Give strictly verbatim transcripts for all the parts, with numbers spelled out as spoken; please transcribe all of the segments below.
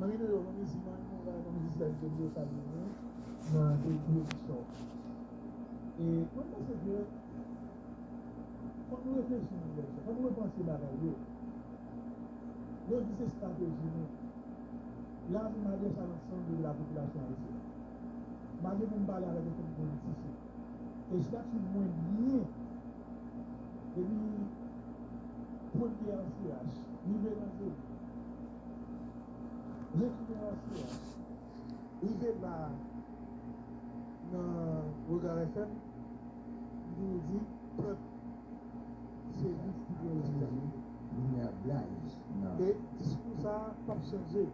Manmi nou yo, manmi Zi, manmi Moray, manmi Gisèl, ke m te salye nou nan de pwodiksyon. E mwen panse ke fòk nou reflechi nan bagay sa, fòk nou repanse bagay yo. Revize estrateji nou. La, pou m adrese a lansanm de lapopilasyon ayisyèn. M pa gen pou m pale avèk okenn politisyen. Estati mwen byen depi premye an C H, rive nan Zeli, retounen an C H, rive la nan Regard F M, m toujou di pèp se li ki pran desizyon. Limyè Blaze nan. E diskou sa a p ap chanje.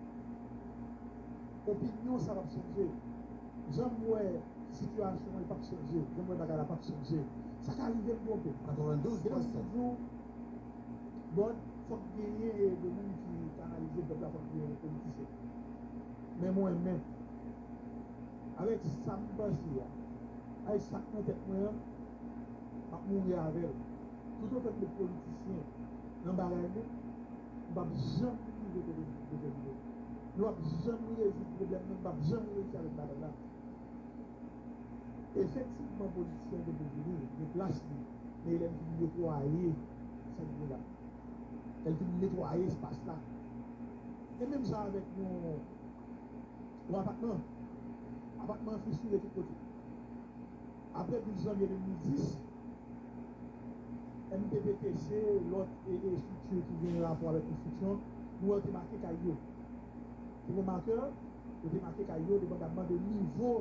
Opinyon sa a p ap chanje. Jan m wè sitiyasyon an, li p ap chanje. Jan m wè bagay la p ap chanje. Sa ka rive m twonpe. Katrevendouz pwen sèt. Bon, fòk genyen de moun ki kanalize pèp la, fòk genyen de politisyen. Men mwen menm, avèk sa m panse a, avèk sa k nan tèt mwen an, m ap mouri avè l. Toutotan ke politisyen nan bagay nou, nou p ap janm rive kote nou dwe rive. Nou p ap janm rezoud pwoblèm nou, nou p ap janm reyisi avèk bagay la. Efektivman, politisyen te pou vini, gen plas li, men lè l vin netwaye sa k gen la. Lè l vin netwaye espas la. E menm jan avèk yon, yon apatman. Apatman an fisire tout kote. Apre douz janvye de mil dis, M P P T C, lòt e, e estrikti ki gen rapò avèk konstriksyon, nou wè yo te make kay yo. Te gen makè, yo te make kay yo depandamman de nivo,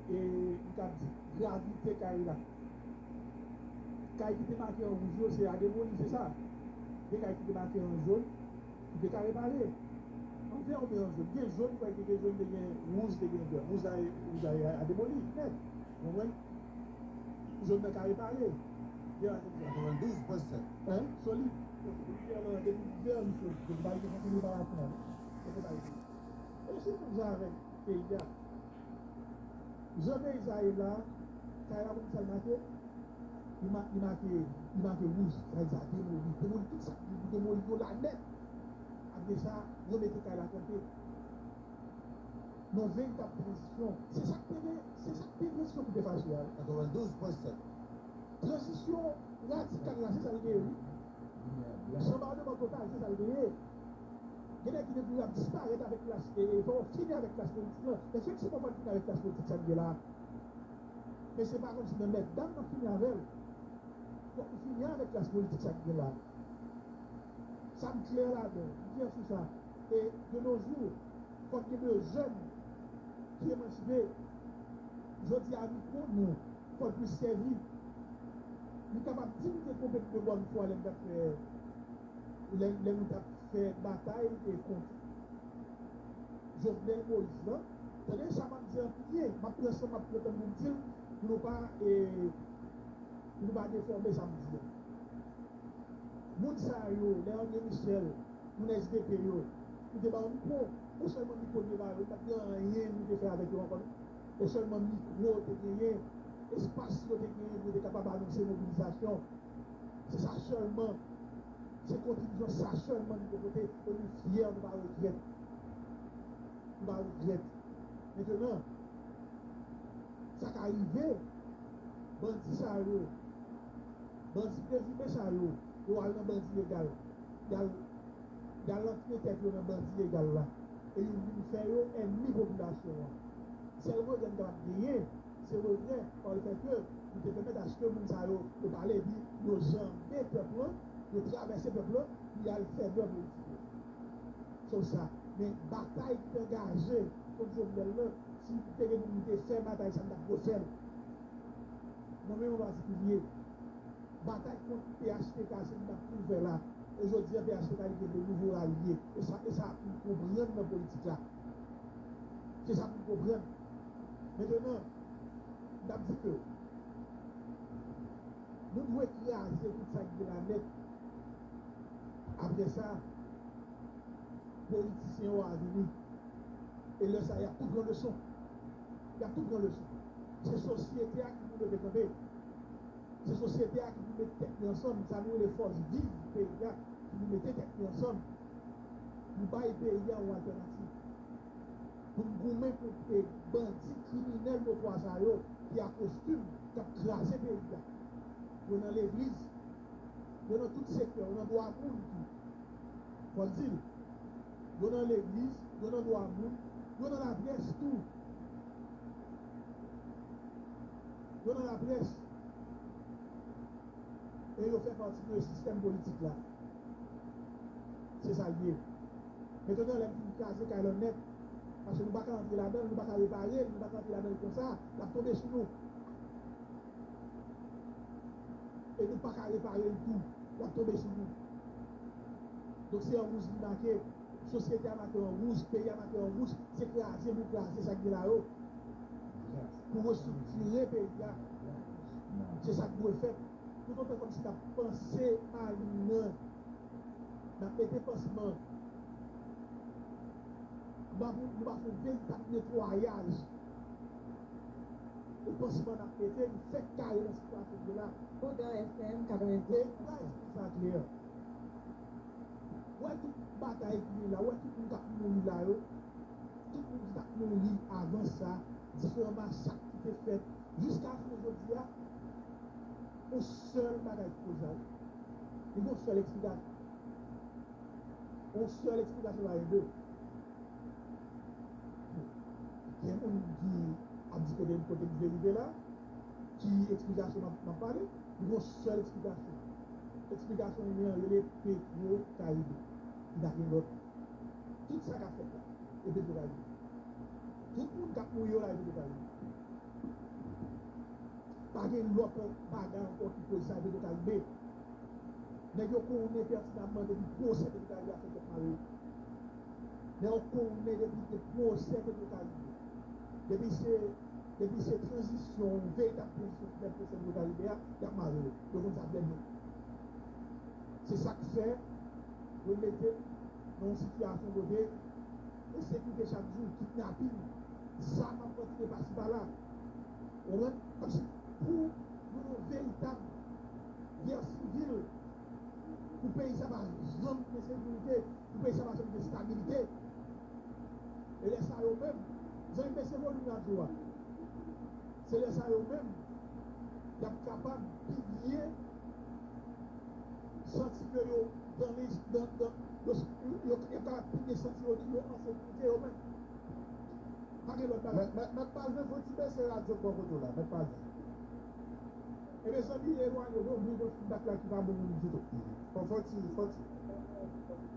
e m ka di, gravite kay la. Kay ki te make an wouj yo, se a demoli, se sa. Gen kay ki te make an jòn, ki te ka repare. Anfen, oubyen an jòn. Gen jòn, kwè ki gen jòn, te gen wouj, te gen vè. Wouj la, wouj la a demoli, nèt. Ou konprann? Jòn nan ka repare. Gen la, se sa. Katrevendouz pwen sèt. Hein? Solid. Depi vè, misye, depi ba li te fè reparasyon an. Se konsa li te. E se konsa avèk peyi a. Jan peyi sa ye la, kay la, konn sa l make? Li ma-, li make, li make wouj, sa vle di sa demoli. Demoli tout sa ki pou demoli yo la nèt. Apre sa, remete kay la kanpe. Nan veritab tranzisyon. Se sa k te gen, se sa k te gen sou koute fache a. Katrevendouz pwen sèt. Tranzisyon radikal la, se sa l te ye, wi. Chanbadman total, se sa l te ye. Gen nèg ki te di w ap disparèt avèk klas, e, e fò w fini avèk klas politik lan. Efektivman, fò n fini avèk klas politik sa n gen la. Men se pa kòmsi nan mètdam n ap fini avè l. Fòk nou fini avèk klas politik sa n gen la. Sa m klè ladan, m klè sou sa. E de nos jours, fòk gen de jèn ki emansipe. Jodi a, nou pran nou, fòk nou sèvi. Nou kapab di nou te twonpe nou de bòn fwa lè n t ap fè, lè, lè nou t ap fè batay e kont Jovenel Moïse lan. Tande sa m ap di an premye, m ap pran san m, m ap pran tan pou m di l, pou nou pa, e, pou nou pa defòme sa m di an. Moun sa yo, lè André Michel, moun S D P yo, nou te ba yo mikwo. E sèlman mikwo nou te ba yo, nou pa t gen anyen nou te fè avèk yo ankò, non. E sèlman mikwo yo te genyen, espas yo te genyen pou yo te kapab anonse mobilizasyon. Se sa sèlman, se kontribisyon sa sèlman nou te pote, e nou fyè, nou pa regrèt. Nou pa regrèt. Mentenan, sa ka rive, bandi sa yo, bandi prezime sa yo, yo al nan bandi legal, y al, y al antre tèt yo nan bandi legal la, e yo vin fè yo ènmi popilasyon an. Sèl regrè n kapab genyen, se regrè pa le fèt ke nou te pèmèt aske moun sa yo, yo pale, epi yo janbe pèp lan, yo travèse pèp lan, pou y al fè bè politik yo. Se sa. Men batay ki te angaje kont Jovenel lan, si te gen pou nou te fè batay sa, n t ap refè l. Mwen menm an patikilye, batay kont P H T K, se nou t ap toujou fè la. E jodi a, P H T K li gen de nouvo alye. E sa, e sa pou n konprann nan politik la. Se sa pou n konprann. Mentenan, m t ap di ke nou dwe kraze tout sa ki gen la nèt. Apre sa, politisyen yo a vini. E lè sa, y ap tou pran leson. Y ap tou pran leson. Se sosyete a ki pou leve kanpe. Se sosyete a ki pou met tèt li ansanm. Sa nou rele fòs viv peyi a, ki pou mete tèt li ansanm. Nou bay peyi a yon altènativ. Pou n goumen kont bandi kriminèl notwa sa yo ki a kostim, k ap kraze peyi a. Yo nan legliz, yo nan tout sektè, yo nan dwa moun tou. Fò n di l. Yo nan legliz, yo nan dwa moun, yo nan laprès tou. Yo nan laprès. E yo fè pati de sistèm politik la. Se sa l ye. Mentnan, lè m fin kraze kay lan nèt, paske nou pa ka antre ladan l, nou pa ka repare l, nou pa ka antre ladan l konsa, l ap tonbe sou nou. E nou pa ka repare l tou, l ap tonbe sou nou. Donk, se an wouj li make. Sosyete a make an wouj, peyi a make an wouj, se kraze pou kraze sa k gen la yo. Pou restriktire peyi a. Se sa k dwe fèt. Toutotan kòmsi n ap panse malin nan, n ap mete pansman. Nou pa pou, nou pa fè yon veritab netwayaj. E pansman n ap mete, nou fèk kare nan sitiyasyon nou ye la. Odan F M katrevendiz. E m pral di sa klè. Wè tout batay ki gen la, wè tout moun k ap mouri la yo, tout moun ki t ap mouri avan sa, diferan masak ki te fèt, jiska jounen jodi a, yon sèl bagay ki koz la. Li gen yon sèl eksplikasyon. Yon sèl eksplikasyon, pa gen de. Gen moun ki ap di kote, kote ki verite la, ki eksplikasyon m ap, m ap pale, li gen yon sèl eksplikasyon. Eksplikasyon li an rele Petro Caribe. Li pa gen lòt. Tout sa k ap fèt la, e Petro Caribe. Tout moun k ap mouri yo la, e Petro Caribe. Pa gen lòt bagay ankò ki koz sa, Petro Caribe. Nèg yo konnen pètinamman depi pwosè Petro Caribe a fèt, y ap mare yo. Nèg yo konnen depi gen pwosè Petro Caribe, depi se, depi se tranzisyon, yon veritab tranzisyon ki fèt pwosè Petro Caribe a, y ap mare yo. Yo konn sa byen byen. Se sa k fè yo mete n nan yon sitiyasyon kote ensekirite chak jou, kidnapin, zam ap rantre pasi pala. Ou konprann? Kòmsi pou yon veritab gè sivil, pou peyi sa pa janm gen sekirite, pou peyi sa pa janm gen stabilite. E lè sa yo menm, zanmi, bese volim radyo a. Se lè sa yo menm, y ap kapab pi byen santi ke yo dans les, dans, dans, yo, yo, y ap kapab pi byen santi yo, yo an sekirite yo menm. Pa gen lòt bagay. Mèt, mèt, mèt Palvin, fò ti bese radyo bò kote w la, mèt Palvin. E mezanmi, elwanye, bon, vin yon feedback la ki pa bon pou nou ditou. Fò, fò ti, fò ti.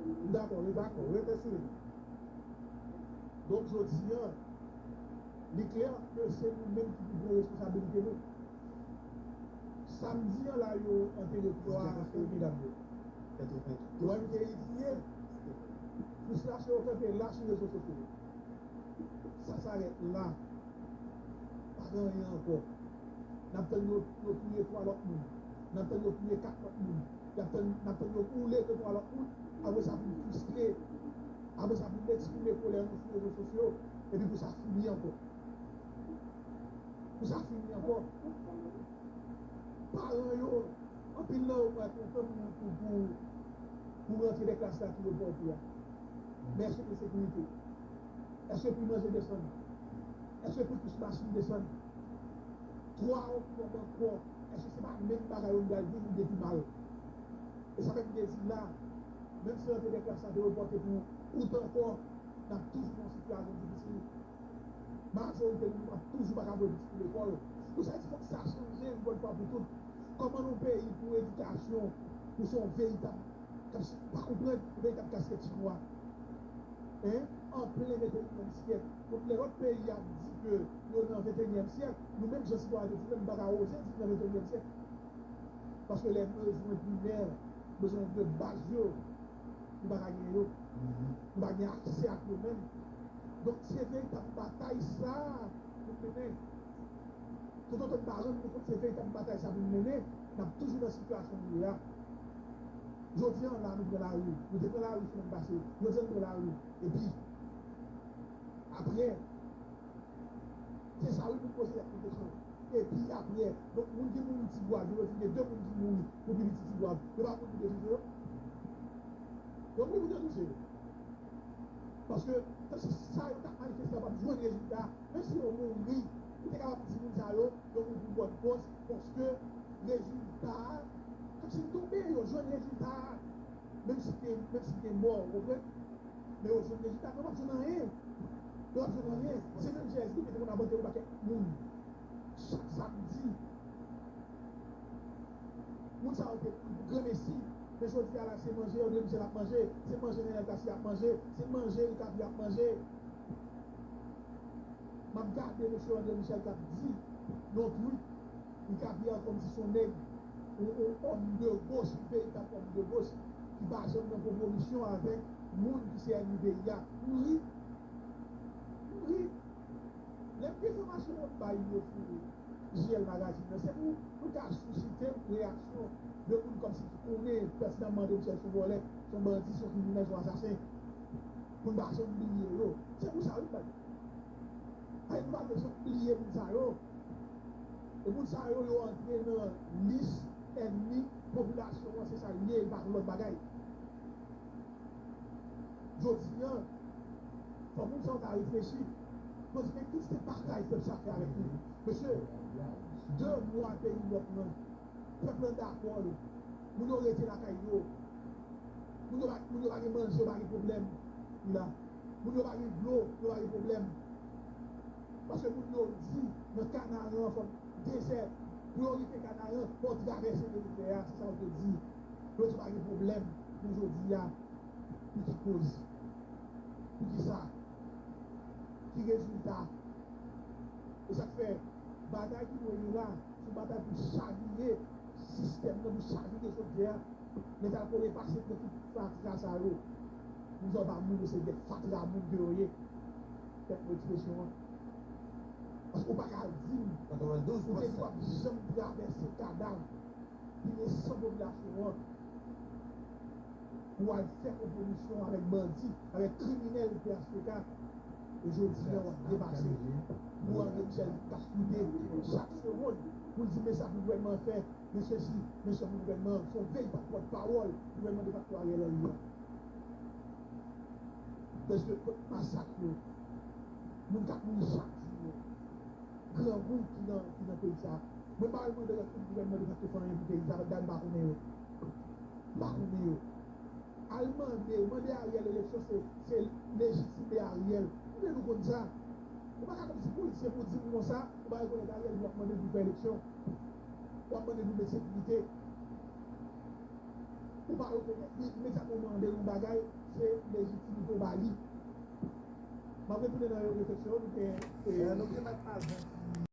M dakò, rete, dakò, rete sou li. Donk, jodi a, li klè ke se nou menm ki pou pran responsabilite nou. Samdi an la, yo antere twa medam yo. Twa yo te elimine. Fristrasyon yo kanpe la sou rezo sosyo yo. Sa s'arrête là. Pa gen anyen ankò. N ap tann yo, yo touye twa lòt moun. N ap tann yo touye kat lòt moun. Y ap tann, n ap tann yo boule de twa lòt moun. Apre sa, pou n fristre. Apre sa, pou n eksprime kolè nou sou rezo sosyo. Epi pou sa fini ankò. Pou sa fini ankò. Paran yo, anpil nan yo pral kontan pou, pou, pou, pou rantre nan klas la ki repòte a. Men èske gen sekirite? Èske pri manje desann? Èske pri kous machin desann? Twa oktòb ankò, èske se pa menm bagay yo nou pral viv oubyen pi mal? E sa fè m te di la, menm si rantre nan klas la te repòte pou out ankò, n ap toujou nan yon sitiyasyon difisil. Majorite moun ap toujou pa ka voye pitit yo lekòl. Donk, sa vle di fòk sa chanje yon bòn fwa pou tout. Kòman yon peyi pou edikasyon, pou se yon veritab, pa konprann, yon veritab kaskèt chinwa? Hein? An plen venteyinyèm syèk. Donk, lè lòt peyi ap di ke yo nan venteyinyèm syèk, nou menm jan sitwayen de Difren, nou pa ka oze di nou nan venteyinyèm syèk. Paske lè bezwen primè, bezwen de baz yo, nou pa ka genyen yo. Nou pa gen aksè ak yo menm. Donk, se veritab batay sa a pou n mennen. Toutotan n pa rann nou kont se veritab batay sa a pou n mennen, n ap toujou nan sitiyasyon nou ye a. Jodi a la, nou pran lari. Nou te pran lari semèn pase. Jodi a, nou pran lari. Epi, apre, se sa wi pou n poze tèt nou kesyon. Epi apre, donk moun ki mouri Tigwav, yo di gen de moun ki mouri pou pi piti Tigwav. Yo pa moun pou detouche yo? Yo moun pou detouche yo. Paske, se sa yo k ap manifeste a p ap jwenn rezilta. Menm si yo mouri, ou te kapab di moun sa yo, yo mouri pou bòn koz, paske rezilta a, kapsib tonbe, yo jwenn rezilta a. Menm si gen, menm si gen mò, ou konprann? Men yo jwenn rezilta, yo p ap jwenn anyen. Yo p ap jwenn anyen. Se menm J S D ki te konn ap antere yon pakèt moun. Chak samdi, moun sa yo te granmesi. Men jodi a la, se manje André Michel ap manje, se manje Nenel Cassy ap manje, se manje Ricavi ap manje. M ap gade mesye André Michel k ap di nan tweet, Ricavi a kòmsi se yon nèg, yon, yon òm de goch, yon veritab òm de goch, ki pa janm nan konpwomisyon avèk moun ki se ènmi peyi a. M ri. M ri. Lè m gen enfòmasyon m ap bay yo sou J L Magazine nan, se pou nou ka sisite reyaksyon de moun kòmsi ki konnen pèsonèlman André Michel se yon vòlè, se yon bandi, se yon kriminèl, se yon asasen. Pou n pa janm bliye yo. Se pou sa wi, m pa di. Ay, nou pa bezwen bliye moun sa yo. E moun sa yo, yo antre nan lis ènmi popilasyon an, se sa l ye, e pa pou lòt bagay. Jodi a, fò moun sa yo ta reflechi. Paske kit se bagay pèp sa fè avèk nou. Mesye, de mwa peyi lòk nan, pèp lan dakò, moun yo rete lakay yo. Moun yo pa, moun yo pa gen manje, yo pa gen pwoblèm. La. Moun yo pa gen dlo, yo pa gen pwoblèm. Paske moun yo di, nan Kanaran, fò dezè, pou yo rive Kanaran, fò travèse dezè a, se sa yo te di. Yo di pa gen pwoblèm, men jodi a, pou ki koz? Pou ki sa? Ki rezilta? E sa k fè, batay ki dwe gen la, se yon batay pou chavire sistèm nan, pou chavire chodyè a. Mete al kole pase pran tout fatra sa yo. Moun sa yo pa moun, yo se de fatra moun ke yo ye. Pèp mwen ekspresyon an. Paske ou pa ka di m, ou te di w ap janm travèse kadav, vin san popilasyon an, pou w al fè konpwomisyon avèk bandi, avèk kriminèl P H T K. E jodi a, w ap depase. Pou André Michel k ap koute chak segonn pou l di, men sa pou gouvènman an fè. Men sesi, men sa pou gouvènman an, se yon veritab pòtpawòl gouvènman defakto Ariel Henry an. Paske kot masak yo, moun k ap mouri chak jou yo, grangou ki nan, ki nan peyi sa a. Mwen pa remande lòt tout gouvènman defakto fè anyen pou peyi sa a, paske m pa konnen yo. M pa konnen yo. Al mande, mande Ariel eleksyon, se, se lejitime Ariel. Mwen nou konn sa. Ou pa ka kòmsi politisyen pou di m konsa, ou pa rekonèt Ariel, w ap mande pou fè eleksyon. W ap mande pou met sekirite. Ou pa rekonèt li, imedyatman ou mande yon bagay, se lejitimite w ba li. M ap retounen nan refleksyon, nou gen, e, nou gen mèt ajan ki